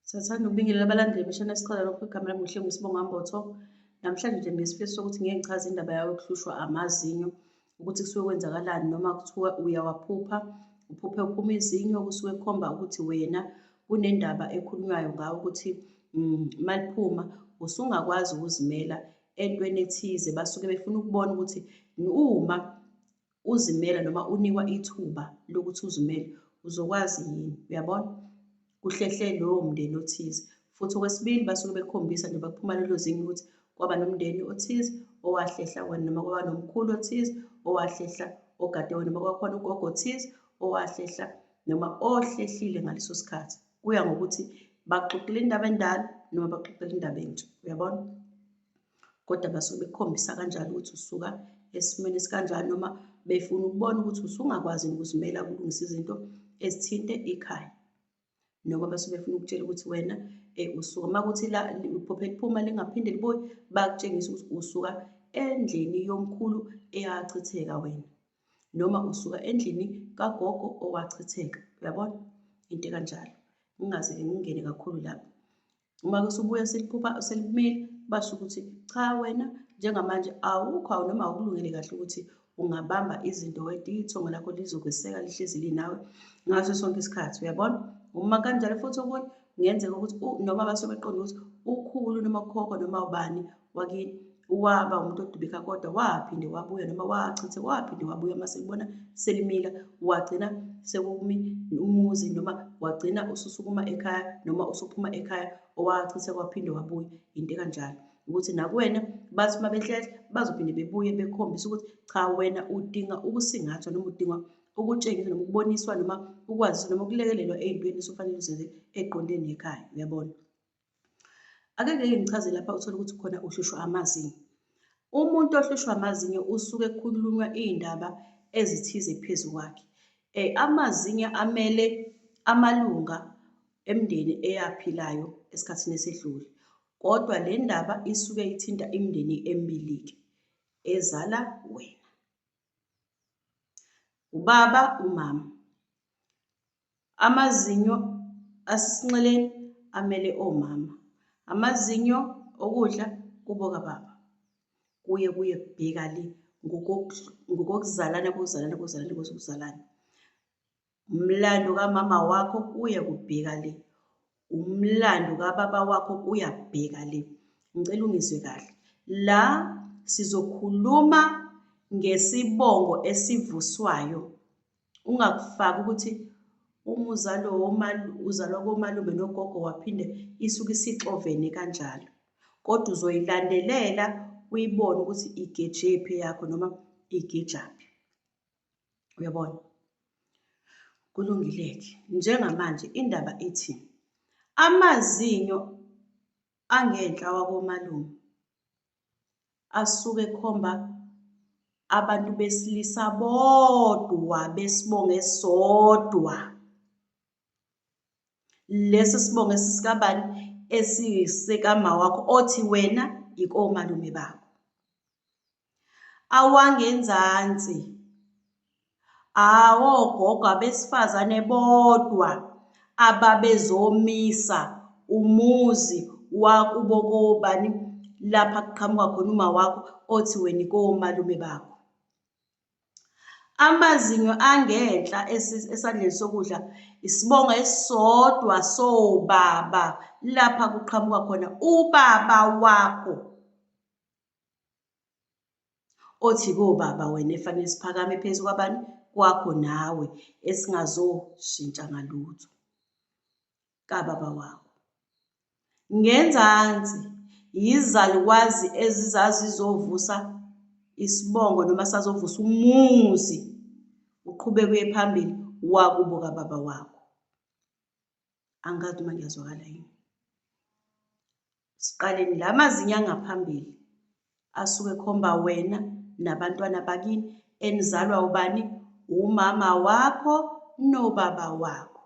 Siyathanda ukubingelela abalandeli beshana sichaza lokhu igama lami ngihle ngisibonga Mbotho. Namhlanje nje nginesifiso sokuthi ngeke ngichaze indaba yawo yokuhlushwa amazinyo ukuthi kusuke kwenzakalani noma kuthiwa uyawaphupha uphuphe uphuma izinyo kusuke kukhomba ukuthi wena kunendaba ekhulunywayo ngawe ukuthi maliphuma usungakwazi ukuzimela entweni ethize basuke befuna ukubona ukuthi uma uzimela noma unikwa ithuba lokuthi uzimele uzokwazi yini uyabona kuhlehle lowo mndeni othize futhi okwesibili basuke bekukhombisa nje bakuphuma lelo zinyo ukuthi kwaba nomndeni othize owahlehla wena noma kwaba nomkhulu othize owahlehla ogade wena noma kwakhona ugogo othize owahlehla noma ohlehlile ngaleso sikhathi kuya ngokuthi baxoxile indaba endala noma baxoxile indaba entsha uyabona. Kodwa basuke bekukhombisa kanjalo ukuthi usuka esimweni esikanjani noma befuna ukubona ukuthi usungakwazi yini ukuzimela ukulungisa izinto ezithinte ikhaya. Noma basuke befuna ukutshela ukuthi wena usuka uma kuthi la iphupho liphuma lingaphinde libuye, bakutshengise ukuthi usuka endlini yomkhulu eyachitheka wena noma usuka endlini kagogo owachitheka, uyabona? Into ekanjalo. Ngingaze-ke ngingene kakhulu lapho. Uma-ke usubuya seliphupha selimile basho ukuthi cha wena njengamanje awukho awu noma awukulungele kahle ukuthi ungabamba izinto wedwa ithongo lakho lizokweseka lihlezi linawe ngaso sonke isikhathi uyabona. Uma kanjalo futhi okunye kungenzeka ukuthi noma basuke beqonda ukuthi ukhulu noma ukhokho noma ubani wakini waba umuntu odubeka kodwa waphinde wabuya noma wachithe waphinde wabuya uma sekubona selimila wagcina sekumi umuzi noma wagcina ususukuma ekhaya noma usuphuma ekhaya owachithe kwaphinde wabuya into ekanjalo ukuthi nakuwena bathi uma behlehla bazophinde bebuye bekhombise ukuthi cha wena udinga ukusingathwa noma udinga ukutshengiswa noma ukuboniswa noma ukwaziswa noma ukulekelelwa ey'ntweni osufanele uzenze ey'qondene nekhaya uyabona. Ake ngeke ngichaze lapha uthole ukuthi khona uhlushwa amazinyo. Umuntu ohlushwa amazinyo usuke ekhulunywa iy'ndaba ezithize phezu kwakhe. Amazinyo amele amalunga emndeni eyaphilayo esikhathini esedlule, kodwa le ndaba isuke ithinta imindeni emibili-ke ezala wena. Ubaba, umama. Amazinyo asesinxeleni amele omama, amazinyo okudla kubo kababa. Kuye kuye kubheka le ngokokuzalana kokuzalana kokuzalana kokuzalana. Umlando kamama wakho kuye kubheka le, umlando kababa wakho kuyabheka le. Ngicela ungizwe kahle. La sizokhuluma ngesibongo esivuswayo. Ungakufaki ukuthi uma uzalwa uzalwa komalume nogogo waphinde isuke isixovene kanjalo. Kodwa uzoyilandelela uyibone ukuthi igejephi eyakho noma igejaphi. Uyabona? Kulungile-ke. Njengamanje indaba ithi amazinyo angenhla wakomalume asuke ekhomba abantu besilisa bodwa besibongo esisodwa. Lesi sibongo esisikabani esisekama wakho othi wena ikomalume bakho. Awangenzansi awogogo abesifazane bodwa ababezomisa umuzi wakubo kobani lapha kuqhamuka khona umawakho othi wena ikomalume bakho. Amazinyo angenhla esandleni sokudla isibongo esisodwa sobaba lapha kuqhamuka khona ubaba wakho. Othi kobaba wena efanele siphakame phezu kwabani kwakho nawe esingazoshintsha ngalutho kababa wakho. Ngenzansi yizalukwazi ezizazizovusa isibongo noma sazovusa umuzi uqhubeke uye phambili wakubo kababa wakho. Angazi noma ngiyazwakala yini. Siqaleni la mazinyo angaphambili asuke ekhomba wena nabantwana bakini enizalwa ubani? Umama wakho nobaba wakho.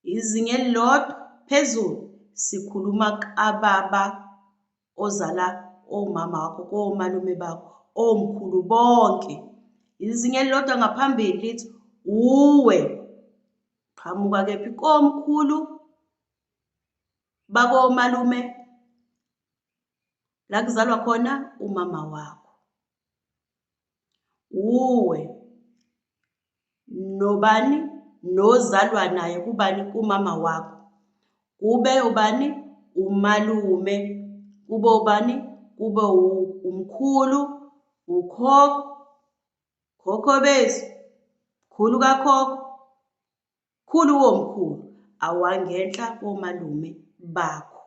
Izinga elilodwa phezulu sikhuluma kababa ozala omama wakho komalume bakho omkhulu bonke. Izinga elilodwa ngaphambili lithi uwe. Qhamuka kephi? Komkhulu bakomalume la kuzalwa khona umama wakho. Wuwe nobani nozalwa naye kubani kumama wakho. Kube ubani? Umalume. Kube ubani? Kube umkhulu, ukhokho, khokho bethu, mkhulu kakhokho, khulu womkhulu, awangenhla komalume bakho.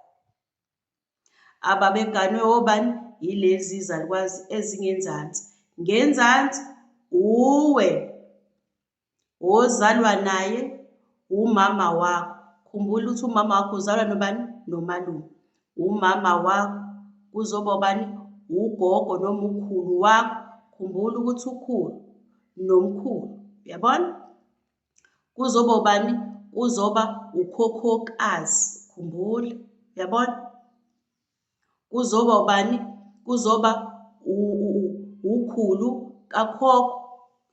Ababeganwe obani? Yilezi zalukwazi ezingenzansi. Ngenzansi uwe ozalwa naye umama wakho. Khumbula ukuthi umama wakho uzalwa nobani? Nomalume. Umama wakho kuzoba ubani? Ugogo noma ukhulu wakho. Khumbula ukuthi ukhulu nomkhulu, uyabona? Kuzoba ubani? Kuzoba ukhokhokazi, khumbula, uyabona? Kuzoba ubani? Kuzoba ukhulu kakhokho,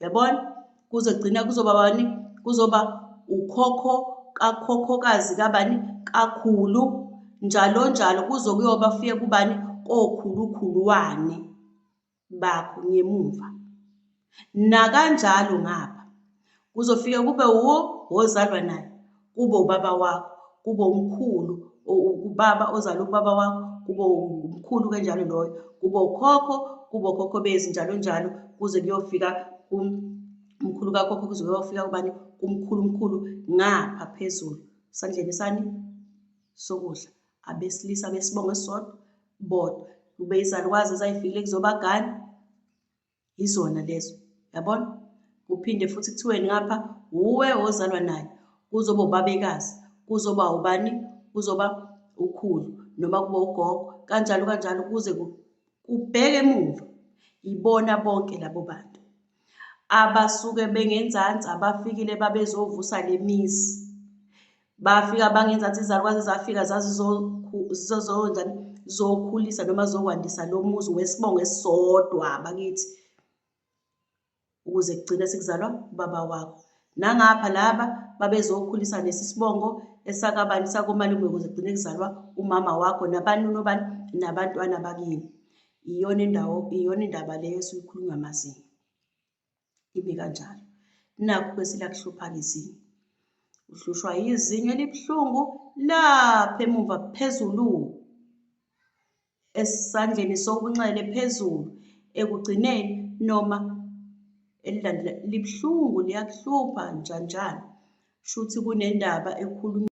uyabona? Kuzogcina kuzoba bani? Kuzoba ukhokho kakhokhokazi kabani? Kakhulu, njalo njalo kuze kuyoba fike kubani? Kokhulukhuluwane bakho ngemuva. Nakanjalo ngapha kuzofike kube wuwo wozalwa naye, kube ubaba wakho, kube umkhulu, ubaba ozala ubaba wakho, kube umkhulu kanjalo loyo, kube ukhokho, kube ukhokho bezi njalo njalo kuze kuyofika kumkhulu kakhokho kuze kuyofika kubani kumkhulu mkhulu ngapha phezulu sandleni sani sokudla. Abesilisa besibongo esisodwa bodwa kube izalukwazi ezayifikile kuzobagana yizona lezo yabona. Kuphinde futhi kuthiweni ngapha wuwe ozalwa naye kuzoba ubabekazi kuzoba ubani kuzoba ukhulu noma kube ugogo kanjalo kanjalo kuze kubheke emuva ibona bonke labo bantu abasuke bengenzansi abafikile babezovusa le mizi. Bafika bangenzansi izalukwazi zafika zazizonjani zokhulisa noma zokwandisa lo muzi wesibongo esisodwa bakithi ukuze kugcine sekuzalwa ubaba wakho. Nangapha laba babezokhulisa lesi sibongo esakabani sakomalume ukuze kugcine kuzalwa umama wakho nabani nobani nabantwana bakini. Iyona indawo, iyona indaba leyo esuke ikhulunywa amazinyo. Imi kanjalo. Nakhu-ke selakuhlupha-ke izinyo. Uhlushwa yizinyo elibuhlungu lapha emuva phezulu esandleni sobunxele phezulu ekugcineni noma elilandela libuhlungu liyakuhlupha njani njani. Shuthi kunendaba ekhulunywa.